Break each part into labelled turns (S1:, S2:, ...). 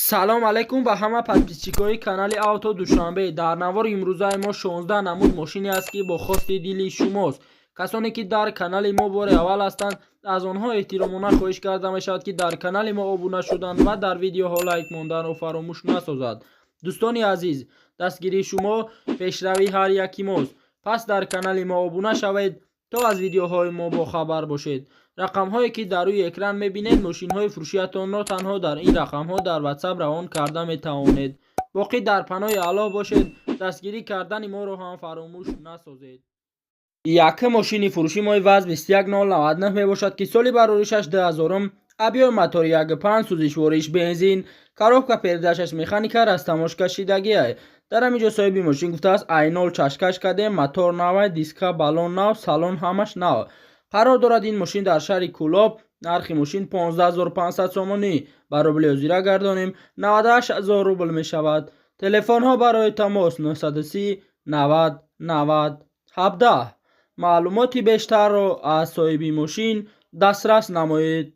S1: Салом алайкум ба ҳама подписчикои канали Авто Душанбе. Дар навори имрӯзаи мо 16 намуд мошине аст, ки бо хости дили шумост. Касоне ки дар канали мо бори аввал ҳастанд, аз онҳо эҳтиромона хоҳиш карда мешавад, ки дар канали мо обуна шуданд ва дар видеоҳо лайк монданро фаромӯш насозад. Дӯстони азиз, дастгирии шумо пешравии ҳар яки мост. Пас дар канали мо обуна шавед, то аз видеоҳои мо бохабар бошед. Рақамҳое ки дар рӯи экран мебинед, мошинҳои фурӯшиятонро танҳо дар ин рақамҳо дар Ватсап равон карда метавонед. Боқӣ дар паноҳи Аллоҳ бошед, дастгирӣ кардани моро ҳам фаромӯш насозед. Якум мошини фурӯши мои ВАЗ 21099 мебошад, ки соли бароришаш 2000, объёми мотори 1,5, сӯзишвориш бензин, коробка передачаш механика, растаможка шидагиай. Дар ҳамин ҷо соҳиби мошин гуфтааст: ай нол чашкаш кардем, мотор навай, диска, баллон нав, салон ҳамаш нав. Қарор дорад ин мошин дар шаҳри Кӯлоб. Нархи мошин 15 500 сомонӣ, ба рубли ҳозира гардонем, 98 000 рубл мешавад. Телефонҳо барои тамос 930 90 90 17. Маълумоти бештарро аз соҳиби мошин дастрас намоед.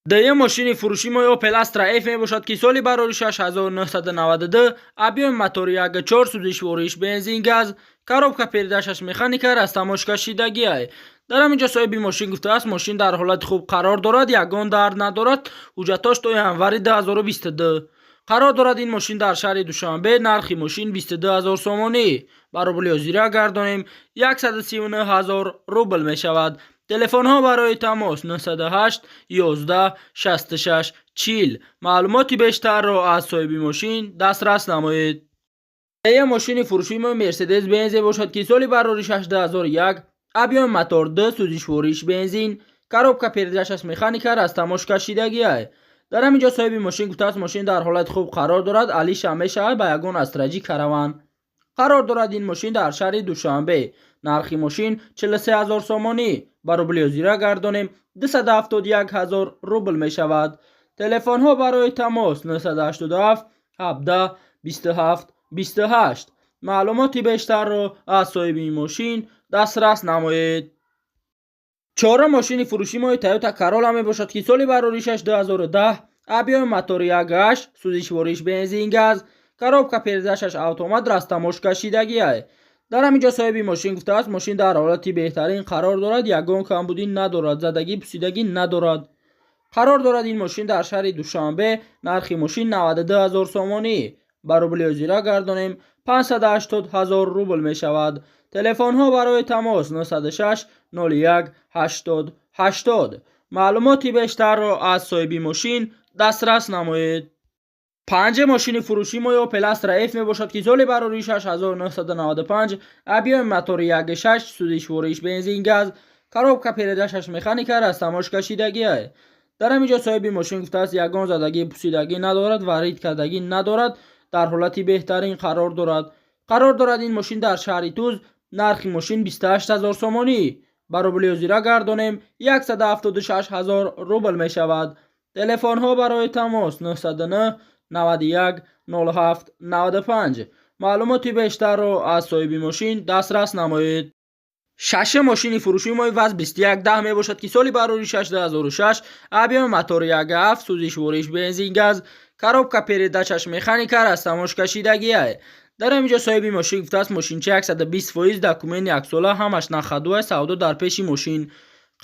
S1: Дуюм мошини фурӯши мои Opel Astra F мебошад, ки соли бароришаш 1992, объёми мотори 1,4, сӯзишвориш бензин газ, коробка передачаш механика, растаможка шидагиай. Дар ҳамин ҷо соҳиби мошин гуфтааст: мошин дар ҳолати хуб қарор дорад, ягон дард надорад, ҳуҷҷатош то январи 2022. Қарор дорад ин мошин дар шаҳри Душанбе. Нархи мошин 22 000 сомонӣ, ба рубли ҳозира гардонем, 139 000 рубл мешавад. Телефонҳо барои тамос 908 11 66 40. Маълумоти бештарро аз соҳиби мошин дастрас намоед. Сеюм мошини фурӯшии мо Мерседес Бензе бошад, ки соли бароришаш 2001, объёми мотор 2, сӯзишвориш бензин, коробка передачаш механика, растаможка шидагиай. Дар ҳамин ҷо соҳиби мошин гуфтааст: мошин дар ҳолати хуб қарор дорад, алиша мешавад ба ягон Астра Ҷи, Караван. Қарор дорад ин мошин дар шаҳри Душанбе. Нархи мошин 43 000 сомонӣ, ба рубли ҳозира гардонем, 271 000 рубл мешавад. Телефонҳо барои тамос 987 17 27 28. Маълумоти бештарро аз соҳиби мошин дастрас намоед. Чорум мошини фурӯши мои Тойота Королла мебошад, ки соли бароришаш 2010, объёми мотори 1,8, сӯзишвориш бензин газ, коробка передачаш автомат, растаможка шидагиай. Дар ҳамин ҷо соҳиби мошин гуфтааст: мошин дар ҳолати беҳтарин қарор дорад, ягон камбудӣ надорад, задагӣ, пусидагӣ надорад. Қарор дорад ин мошин дар шаҳри Душанбе. Нархи мошин 92 000 сомонӣ, ба рубли ҳозира гардонем, 580 000 рубл мешавад. Телефонҳо барои тамос 906 01 80 80. Маълумоти бештарро аз соҳиби мошин дастрас намоед. Панҷум мошини фурӯши мо Opel Astra F мебошад, ки соли бароришаш 1995, объёми мотори 1,6, сӯзишвориш бензин газ, коробка передачаш механика, растаможка шидагиай. Дар ҳамин ҷо соҳиби мошин гуфтааст: ягон задагӣ, пусидагӣ надорад, варид кардагӣ надорад, дар ҳолати беҳтарин қарор дорад. Қарор дорад ин мошин дар шаҳри Туз. Нархи мошин 28 000 сомонӣ, ба рубли ҳозира гардонем, 176 000 рубл мешавад. Телефонҳо барои тамос 909 91 07 95. Маълумоти бештарро аз соҳиби мошин дастрас намоед. Шашум мошини фурӯшии мои ВАЗ 2110 мебошад, ки соли бароришаш 2006, объёми мотори 1,7, сӯзишвориш бензин газ, коробка передачаш механика, растаможка шидагиай. Дар ҳамин ҷо соҳиби мошин гуфтааст: мошинча 120%, документ яксола, ҳамаш на ходу, савдо дар пеши мошин.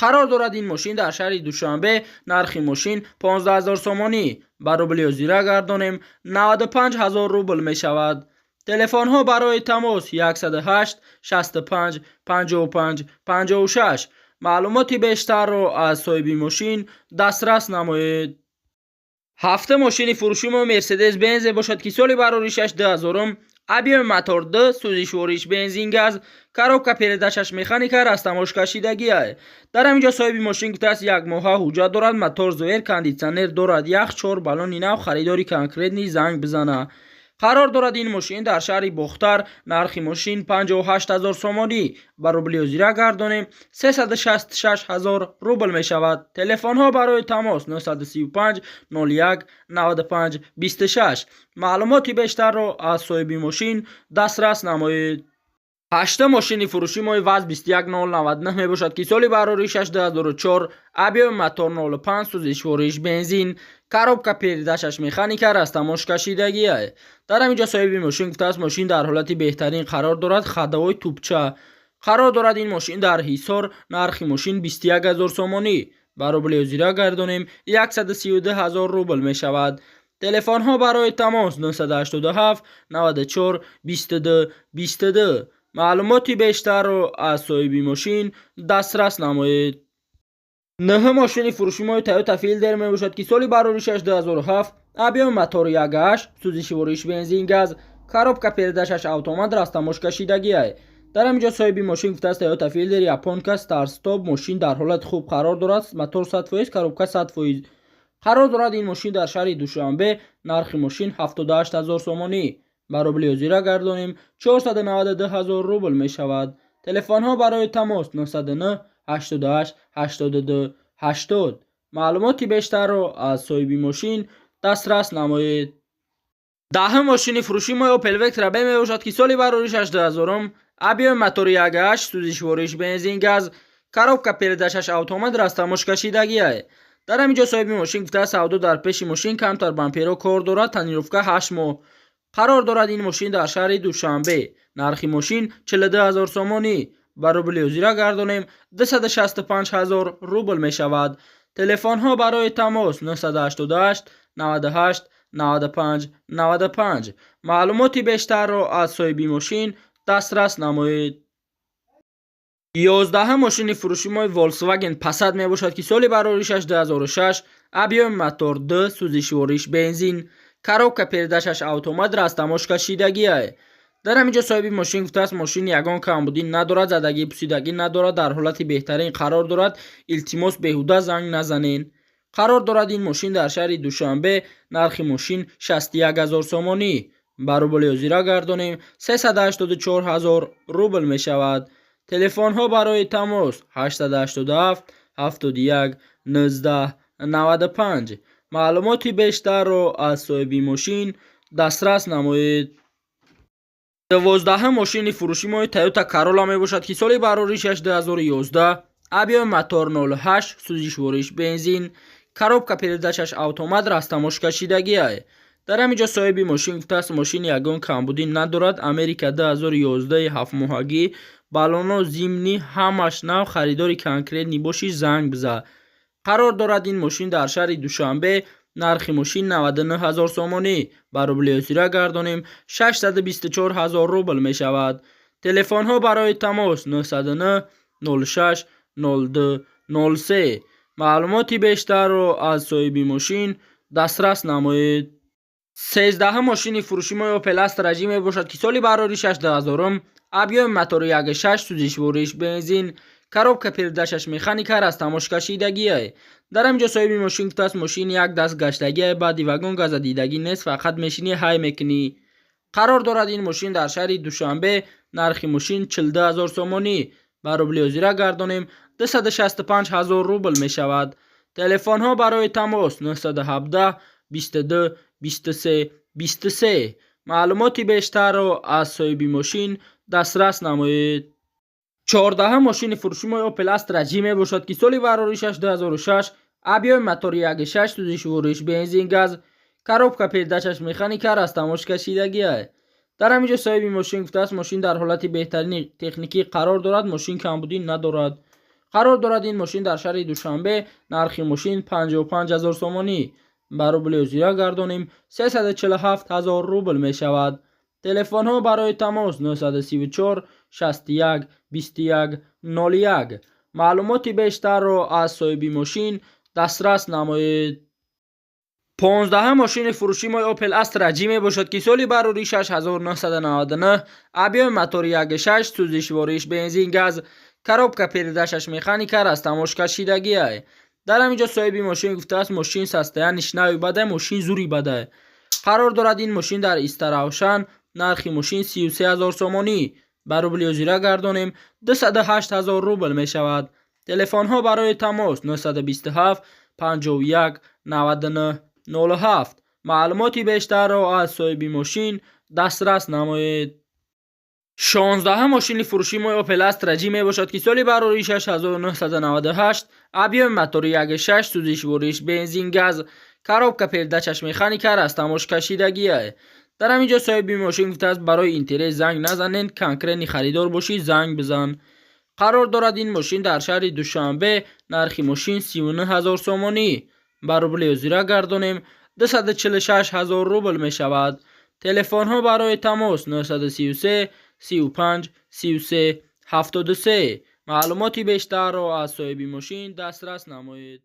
S1: Қарор дорад ин мошин дар шаҳри Душанбе. Нархи мошин 15 000 сомонӣ, ба рубли ҳозира гардонем, 95 000 рубл мешавад. Телефонҳо барои тамос 108 65 55 56. Маълумоти бештарро аз соҳиби мошин дастрас намоед. Ҳафтум мошини фурӯши мо Мерседес Бензе бошад, ки соли бароришаш 2000, объёми мотор 2, сӯзишвориш бензин газ, коробка передачаш механика, растаможка шидагиай. Дар ҳамин ҷо соҳиби мошин гуфтааст: як моҳа ҳуҷҷат дорад, мотор зоер, кондитсионер дорад, ях, чор баллони нав, харидори конкретный занг бизана. Қарор дорад ин мошин дар шаҳри Бохтар. Нархи мошин 58 000 сомонӣ, ба рубли ҳозира гардонем, 366 000 рубл мешавад. Телефонҳо барои тамос 935 01 95 26. Маълумоти бештарро аз соҳиби мошин дастрас намоед. Ҳаштум мошини фурӯши мои ВАЗ 21099 мебошад, ки соли бароришаш 2004, объёми мотор 05, сӯзишвориш бензин, Коробка передачаш механика, растаможкашидагиай. Дар ҳамин ҷо соҳиби мошин гуфтааст, мошин дар ҳолати беҳтарин қарор дорад, ходовой тупча. Қарор дорад ин мошин дар Ҳисор. Нархи мошин 21 000 сомонӣ. Ба рубли ҳозира гардонем, 132 000 рубл мешавад. Телефонҳо барои тамос 987 94 22 22. Маълумоти бештарро аз соҳиби мошин дастрас намоед. Нӯҳум мошини фурӯши мои Toyota Fielder мебошад, ки соли бароришаш 2007, объёми мотори 1.8, сӯзишвориш бензин газ, коробка передачаш автомат, растаможкашидагиай. Дар ҳамин ҷо соҳиби мошин гуфтааст, Toyota Fielder японка, старт-стоп, мошин дар ҳолати хуб қарор дорад, мотор 100%, коробка 100%. Қарор дорад ин мошин дар шаҳри Душанбе. Нархи мошин 78 000 сомонӣ. Ба рубли ҳозира гардонем, 492 000 рубл мешавад. Телефонҳо барои тамос 909 88 82 80. Маълумоти бештарро аз соҳиби мошин дастрас намоед. Даҳум мошини фурӯши мо Opel Vectra B мебошад, ки соли бароришаш 2000, объёми мотори 1.8, сӯзишвориш бензин газ, коробка передачаш автомат, растаможкашидагиай. Дар ҳамин ҷо соҳиби мошин гуфтааст, савдо дар пеши мошин камтар бамперо кор дорад, тонировка 8 моҳ. Қарор дорад ин мошин дар шаҳри Душанбе. Нархи мошин 42 000 сомонӣ. Ба рубли ҳозира гардонем, 265 000 рубл мешавад. Телефонҳо барои тамос 988 98 95 95. Маълумоти бештарро аз соҳиби мошин дастрас намоед. 11-ум мошини фурӯши мои Volkswagen Passat мебошад, ки соли бароришаш 2006, объёми мотор 2, сӯзишвориш бензин, коробка передачаш автомат, растаможкашидагиай. Дар ҳамин ҷо соҳиби мошин гуфтааст, мошин ягон камбудӣ надорад, задагӣ пусидагӣ надорад, дар ҳолати беҳтарин қарор дорад, илтимос, беҳуда занг назанен. Қарор дорад ин мошин дар шаҳри Душанбе. Нархи мошин 61 000 сомонӣ. Ба рубли ҳозира гардонем, 384 000 рубл мешавад. Телефонҳо барои тамос 887 71 19 95. Маълумоти бештарро аз соҳиби мошин дастрас намоед. 12-ум мошини фурӯши мои Toyota Corolla мебошад, ки соли бароришаш 2011, объёми мотор 08, сӯзишвориш бензин, коробка передачаш автомат, растаможкашидагиай. Дар ҳамин ҷо соҳиби мошин гуфтааст, мошин ягон камбудӣ надорад, Америка 2011, ҳафтмоҳагӣ, баллоно зимний ҳамаш нав, харидори конкретный бошӣ, занг биза. Қарор дорад ин мошин дар шаҳри Душанбе. Нархи мошин 99 000 сомонӣ. Ба рубли ҳозира гардонем, 624 000 рубл мешавад. Телефонҳо барои тамос 909 06 02 03. Маълумоти бештарро аз соҳиби мошин дастрас намоед. 13-ум мошини фурӯши мо Opel Astra J мебошад, ки соли бароришаш 2000, объёми мотори 1.6, сӯзишвориш бензин, коробка передачаш механика, растаможкашидагиай. Дар ҳамин ҷо соҳиби мошин гуфтааст, мошин як даст гаштагиай, баъди вагон газадидагӣ нест, фақат мешинӣ, ҳай мекунӣ. Қарор дорад ин мошин дар шаҳри Душанбе. Нархи мошин 42 000 сомонӣ. Ба рубли ҳозира гардонем, 265 000 рубл мешавад. Телефонҳо барои тамос 917 22 23 23. Маълумоти бештарро аз соҳиби мошин дастрас намоед. 14-ум мошини фурӯши мо Opel Astra J мебошад, ки соли бароришаш 2006, объёми мотори 1.6, сӯзишвориш бензин газ, коробка передачаш механика, растаможкашидагиай. Дар ҳамин ҷо соҳиби мошин гуфтааст, мошин дар ҳолати беҳтарини техникӣ қарор дорад, мошин камбудӣ надорад. Қарор дорад ин мошин дар шаҳри Душанбе. Нархи мошин 55 000 сомонӣ. Ба рубли ҳозира гардонем, 347 000 рубл мешавад. Телефонҳо барои тамос 934 61 21 01. Маълумоти бештарро аз соҳиби мошин дастрас намоед. 15-ум мошини фурӯши мои Opel Astra J мебошад, ки соли бароришаш 1999, объёми мотори 1.6, сӯзишвориш бензин газ, коробка передачаш механика, растаможкашидагиай. Дар ҳамин ҷо соҳиби мошин гуфтааст, мошин состояниш нави бадай, мошин зури бадай. Қарор дорад ин мошин дар Истаравшан. Нархи мошин 33 000 сомонӣ. Ба рубли ҳозира гардонем, 208 000 рубл мешавад. Телефонҳо барои тамос 927 51 99 07. Маълумоти бештарро аз соҳиби мошин дастрас намоед. 16-ум мошини фурӯши мои Opel Astra J мебошад, ки соли бароришаш 1998, объёми мотори 1.6, сӯзишвориш бензин газ, Коробка передачаш механика, растаможкашидагия. Дар ҳамин ҷо соҳиби мошин гуфтааст, барои интерес занг назанед, конкретный харидор бошӣ, занг бизан. Қарор дорад ин мошин дар шаҳри Душанбе. Нархи мошин 39 ҳазор сомонӣ, ба рубли ҳозира гардонем, 246 ҳазор рубл мешавад. Телефонҳо барои тамос 933 35 33 73. Маълумоти бештарро аз соҳиби мошин дастрас намоед.